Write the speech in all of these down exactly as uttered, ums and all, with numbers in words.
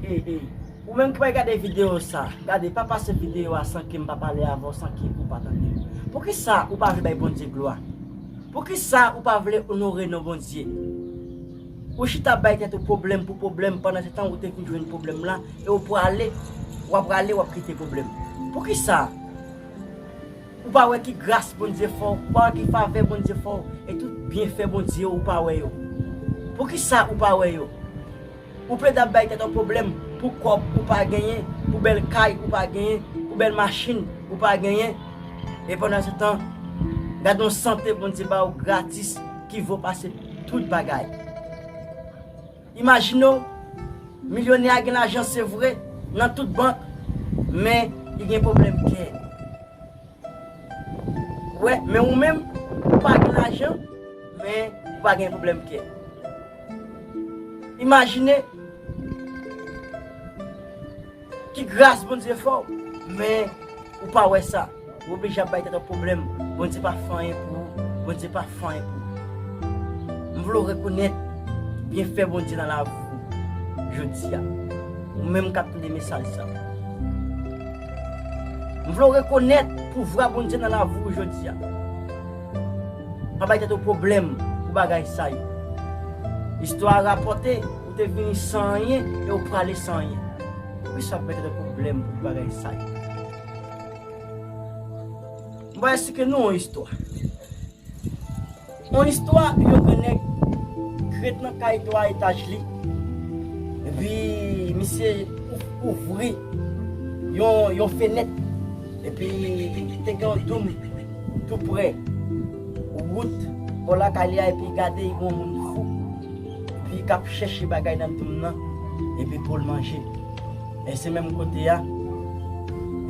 Ey, ey, ou menm ki pral gade videyo sa, gade, pa pase videyo a san ke m pa pale avè w, san ke ou pa tande m. Poukisa ou pa vle bay Bondye glwa? Poukisa ou pa vle onore non Bondye? Ou chita ap bay tèt ou pwoblèm pou pwoblèm, pandan se tan ou te vin jwenn pwoblèm la, e ou prale, w ap prale, w ap kite pwoblèm. Poukisa? Ou pa wè ki gras Bondye fè w, ou pa wè ki favè Bondye fè w, e tout byenfè Bondye yo, ou pa wè yo. Poukisa ou pa wè yo? Ou plede ap bay tèt ou pwoblèm pou kòb ou pa genyen, pou bèl kay ou pa genyen, pou bèl machin ou pa genyen. E pandan se tan, gade yon sante Bondye ba w gratis ki vo pase tout bagay. Imajine w, milyonè a gen lajan se vre, nan tout bank, men li gen pwoblèm kè. Wè, men ou menm, ou pa gen lajan, men ou pa gen pwoblèm kè. Imajine ki gras Bondye fè w, men ou pa wè sa. Ou oblije ap bay tèt ou pwoblèm. Bondye pa fè anyen pou ou. Bondye pa fè anyen pou ou. M vle w rekonèt byenfè Bondye nan lavi w jodi a. Ou menm k ap tande mesaj sa. M vle w rekonèt pouvwa Bondye nan lavi w jodi a. Pa bay tèt ou pwoblèm pou bagay sa yo. Istwa a rapòte, ou te vini san anyen e ou prale san anyen. Poukisa w ap bay tèt ou pwoblèm pou bagay sa yo? M va esplike nou yon istwa. Yon istwa, yon grannèg ki ret nan kay twa etaj li. Epi misye ou- ouvri yon, yon fenèt. Epi te gen yon doum tou prè wout bò lakay li a, epi gade, yon moun fou. Epi k ap chèche bagay nan doum nan, epi pou l manje. E se menm kote a,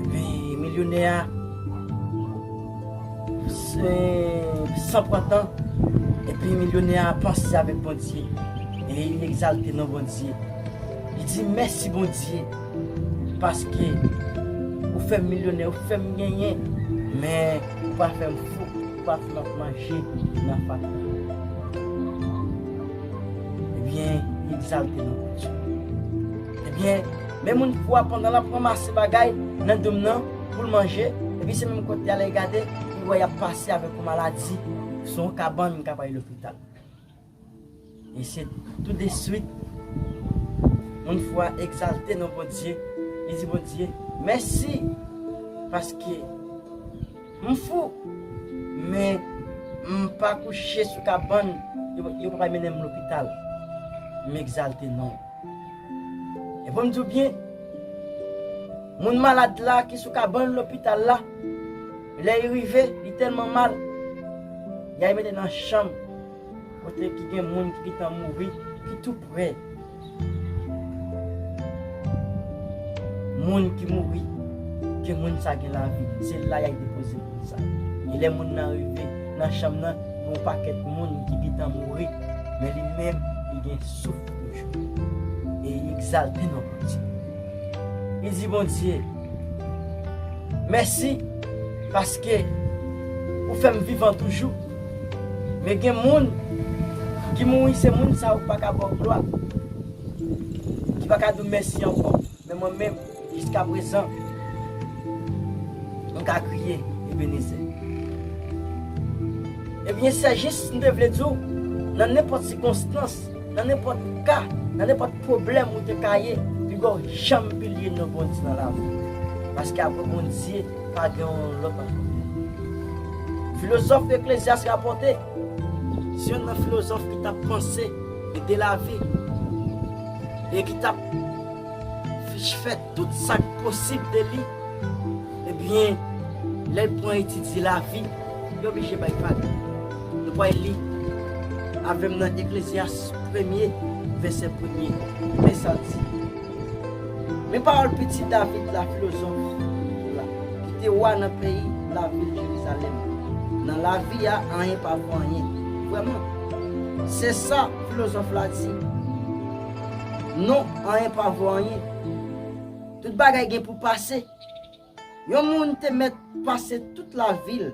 epi milyonè a, se- san pran tan, epi milyonè a panse avèk Bondye, e li egzalte non Bondye. Li di, "Mèsi, Bondye, paske ou fè m milyonè, ou fè m genyen, men ou pa fè m fou, ou pa fè m ap manje nan fatra." Ebyen, li egzalte non Bondye. Ebyen, men moun fou a, pandan l ap ranmase bagay nan doum nan pou l manje, epi se menm kote a, lè l gade, li wè y ap pase avèk yon maladi sou yon kabann k ap al lopital. E se tou de swit, moun fou a egzalte non Bondye, li di Bondye, "Mèsi, paske m fou, men m pa kouche sou kabann, yo, yo pa mennen m lopital. M egzalte non w." E pou m di w byen, moun malad la ki sou kabann lopital la, lè li rive, li tèlman mal, y al mete nan chanm kote ki gen moun ki gentan mouri, ki tou prè moun ki mouri, ke moun sa gen lavi. Se la y al depoze moun sa. E lè moun nan rive nan chanm nan, gen yon pakèt moun ki gentan mouri, men li menm, li gen souf toujou. E li egzalte non Bondye. Li di Bondye, "Mèsi, paske ou fè m vivan toujou." Men gen moun ki mouri, se moun sa yo ki pa ka ba w glwa, ki pa ka di w mèsi ankò. Men mwen menm, jiskaprezan, m ka kriye, Ebenezè. Ebyen, se jis m te vle di w, nan nenpòt sikonstans, nan nenpòt ka, nan nenpòt pwoblèm ou te ka ye, piga w janm bliye non Bondye nan lavi w. Paske apre Bondye, pa gen yon lòt ankò. Filozòf Eklezyas rapòte, se youn nan filozòf ki t ap panse de lavi e ki t ap fè tout sa k posib de li, ebyen, lè l pran etidye lavi, li oblije bay vag. Nou pral li avè m nan Eklezyas premye, vèsè premye. Men sa l di, "Men pawòl pitit David la, filozòf la, ki te wa nan peyi lavil Jerizalèm. Nan lavi a, anyen pa vo anyen." Vrèman, se sa filozòf la di. Non, anyen pa vo anyen. Tout bagay gen pou pase. Yon moun te mèt pase tout lavi l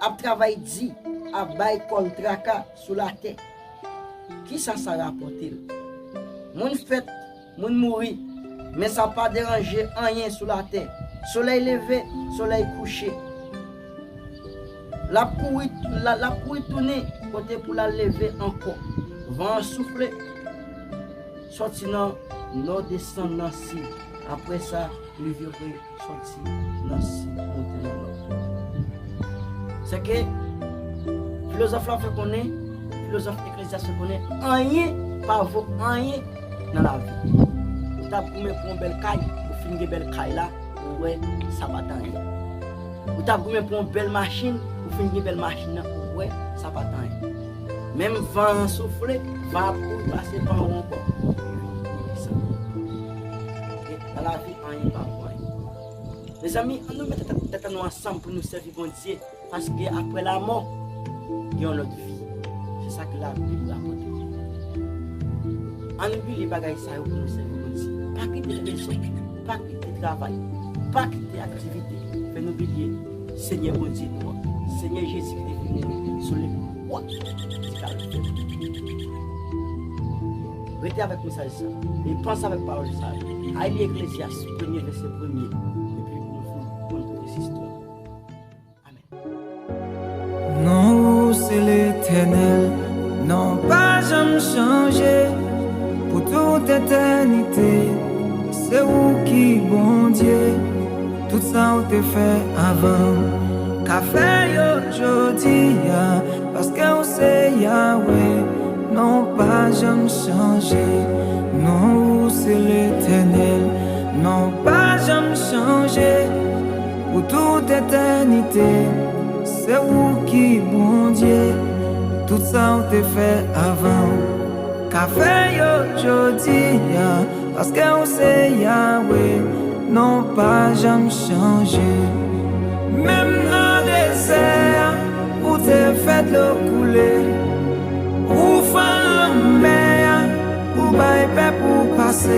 ap travay di, ap bay kò l traka sou latè. Kisa sa rapòte l? Moun fèt moun mouri, men sa pa deranje anyen sou latè. Solèy leve, solèy kouche. L ap kouri, l a- l ap kouri tounen kote pou l al leve ankò. Van an soufle, sòti nan nò, desann nan sid. Apre sa, plivyevre sòti nan sid, monte nan nò. Sèke filozòf la fè konnen, filozòf Eklezyas fè konnen, anyen pa vo anyen nan lavi. Ou t ap goumen pou yon bèl kay, ou fin gen bèl kay la, ou wè sa pa t anyen. Ou t ap goumen pou yon bèl machin, ou fin gen bèl machin nan, ou wè sa pa t anyen. Menm van an soufle, van ap kouri pase pa w ankò. Sa. E nan lavi, anyen pa vo anyen. Mezanmi, an nou met tèt, tèt nou ansanm pou nou sèvi Bondye, paske apre lamò, gen yon lòt vi. Se sa ke Labib rapòte. An nou bliye bagay sa yo pou nou sèvi Bondye. Pa kite rezon, pa kite travay, pa kite aktivite fè nou bliye Senyè Bondye nou an, Senyè Jezi ki te vini sou lepwa di Kalvè. Rete avèk mesaj sa e panse avèk pawòl sa. Al li Eklezyas premye vèsè premye epi nou fin konn tout istwa. Amèn. Non ou se Letènèl, non pa janm chanje. Pou tout etènite, se ou ki Bondye. Tout sa ou te fè avan, ka fè yo jodi a, paske ou se Yawe. Non pa janm chanje. Non ou se Letènèl, non pa janm chanje. Pou tout etènite, se ou ki Bondye. Tout sa ou te fè avan, ka fè yo jodi a, paske ou se Yawe. Non pa janm chanje. Menm nan dezè a, ou te fè dlo koule. Ou fann lanmè a, ou bay pèp ou pase.